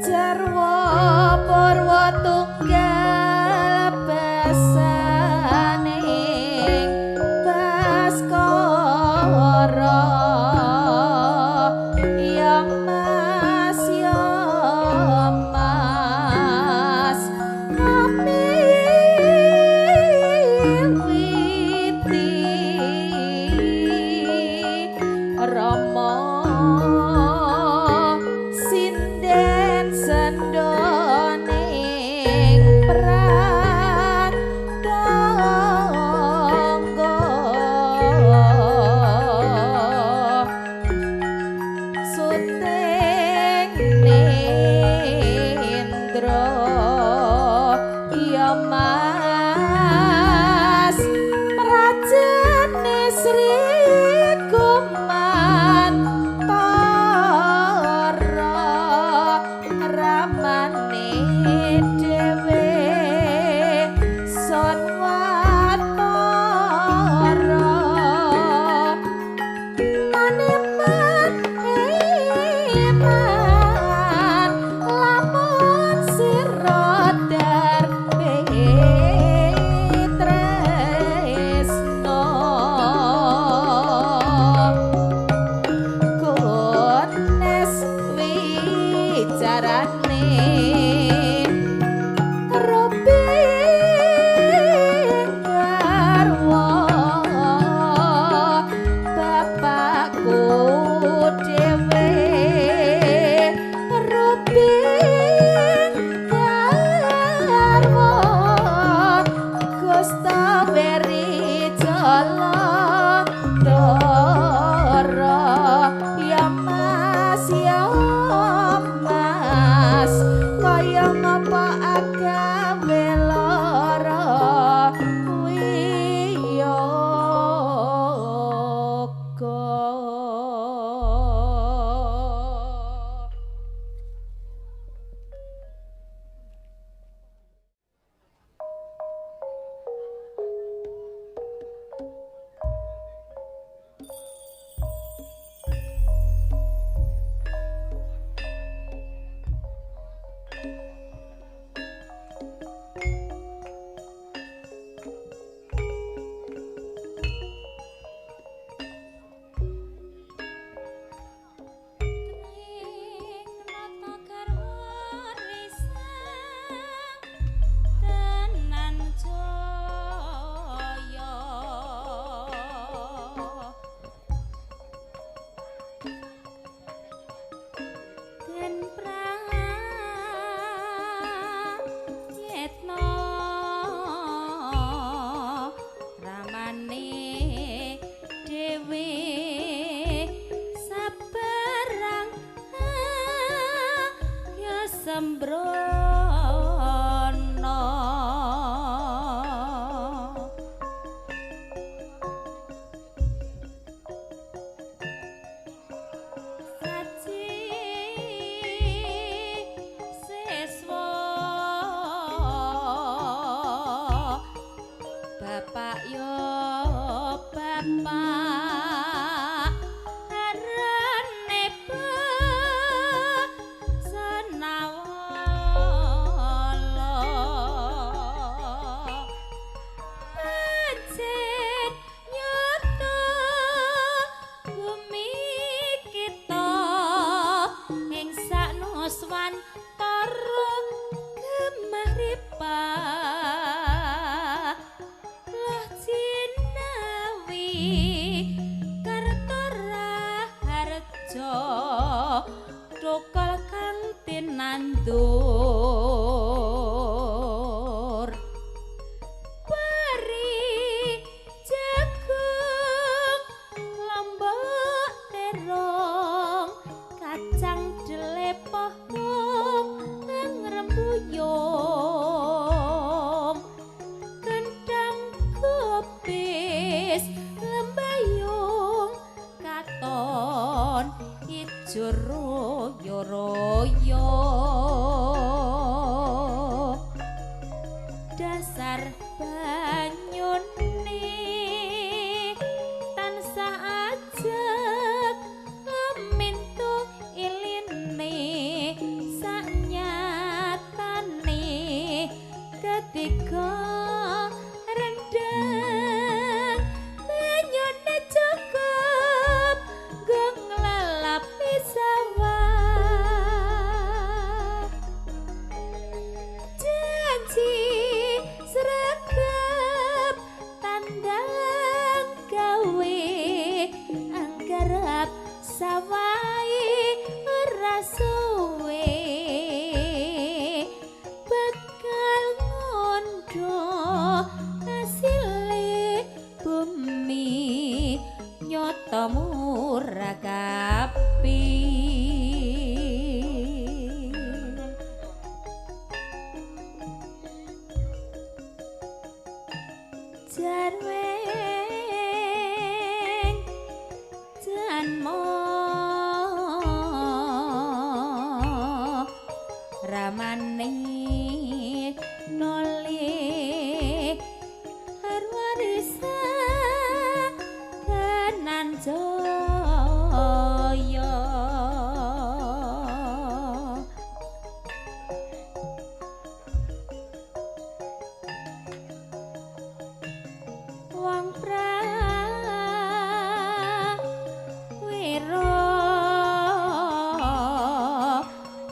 Jarwo purwa tunggal basaning Baskara ya Mas ya Mas amiwiti Rama sinden sendoning pratangga suting nindra ya Mas prajane Sri Kumantara ramane dhewe son watara maneman eman lamun sira darbe tresno kones wicarane Ruping garwa bapakku dhewe Ruping garwa Gusta Weri Jala Dara ya Mas ya Mas kaya ngapa agawe lara wiyoga. Dasar banyune tan Jarweng janmo ramane noli arwarisa kanan jaya. Wong prawira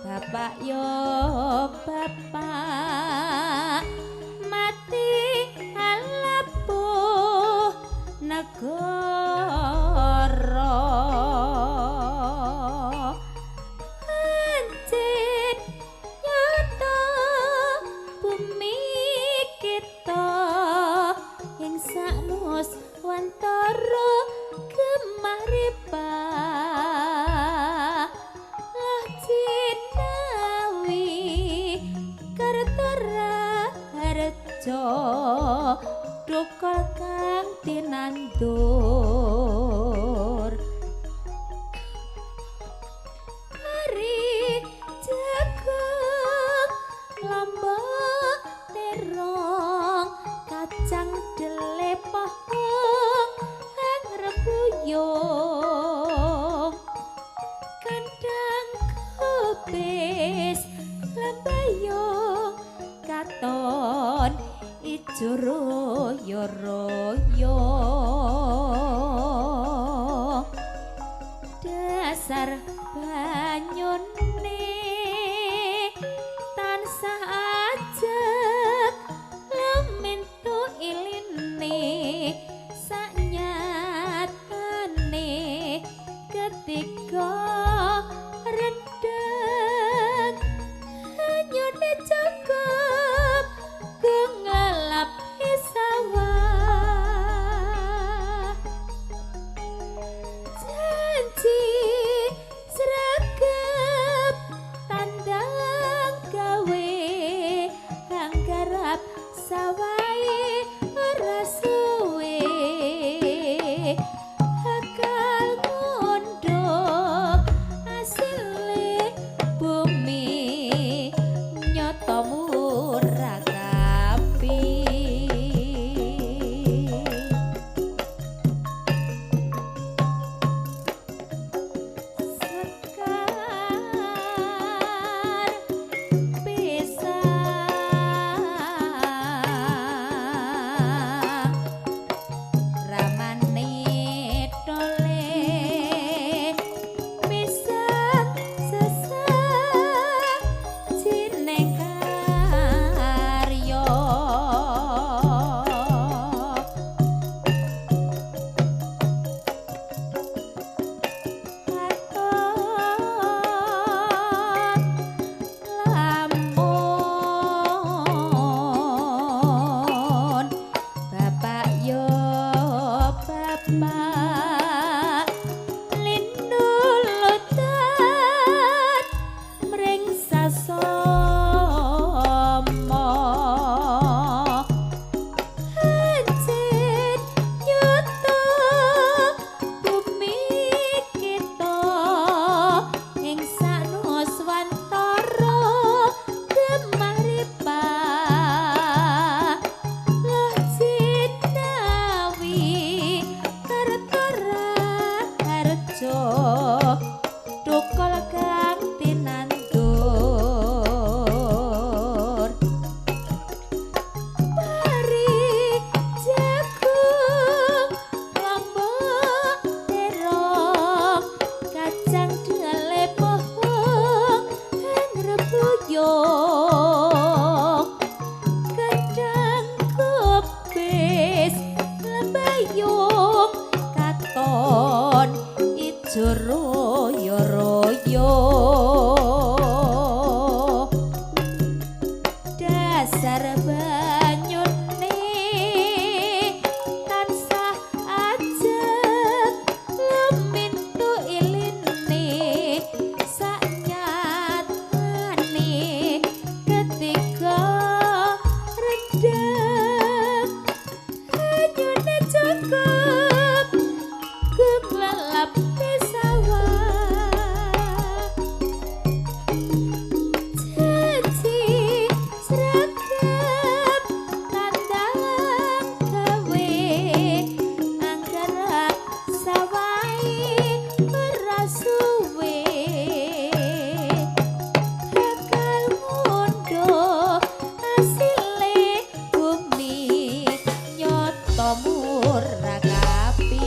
bapak yo bapak mati alapuh negara. Ancen nyata bumi kita ing saknuswantara gemah ripah lah jinawi kertaraharja dukul kang tinandur. Pari jagung lombok terong kacang dele pohong rebuyung kandang kubis lembayung katon ijo royo-royo. Dasar banyune tansah ajeg lumintu iline sanyatane ketika rendeng hanyune cukup go ngelap sawah. Janji sregep ora kapi.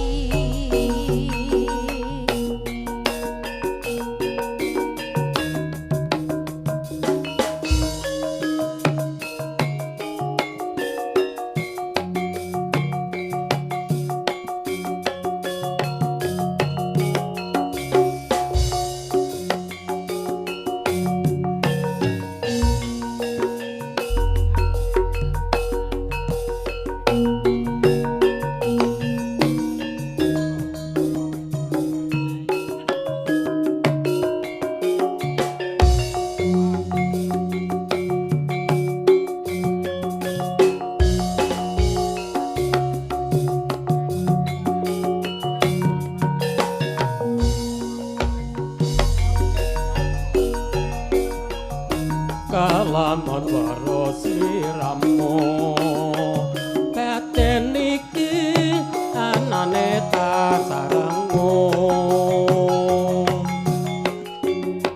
Kalamon weruh sliramu batin iki anane tasarengmu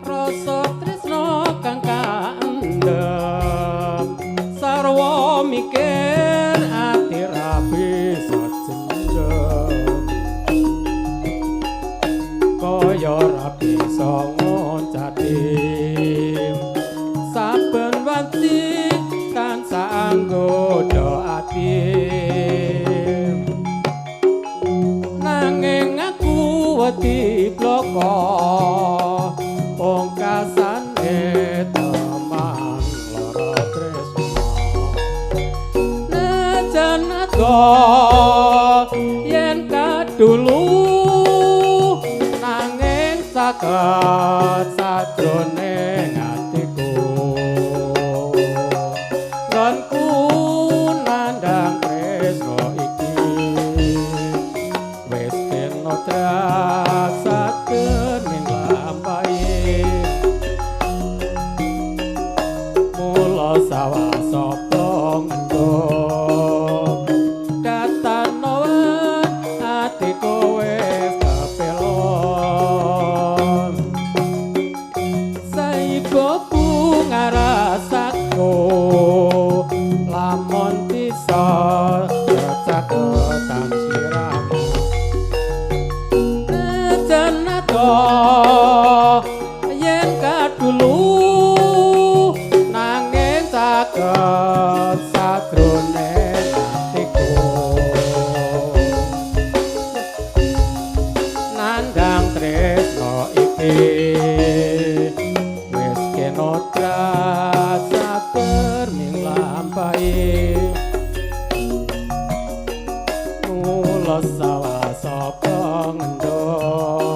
rasa tresna kang kaendhem sarwa mikir ati ra bisa jendhem kaya ra bisa ngoncati saben wanci tansah nggodha ati nanging aku wedi bloko pungkasane teman lara tresna najan adoh yen kadulu nanging saged sajroning atiku nggonku nandhang tresna iki wis kena sadening lampahe mula sawah sapa ngendhog datanowan atiku wis kepelon saibo pungarasaku lamun bisa caketan sliramu najan adoh yen kadulu nanging caket sajroning atiku nandhang tresna iki wis kena saterming lampahe mula sawah sapa ngendhog.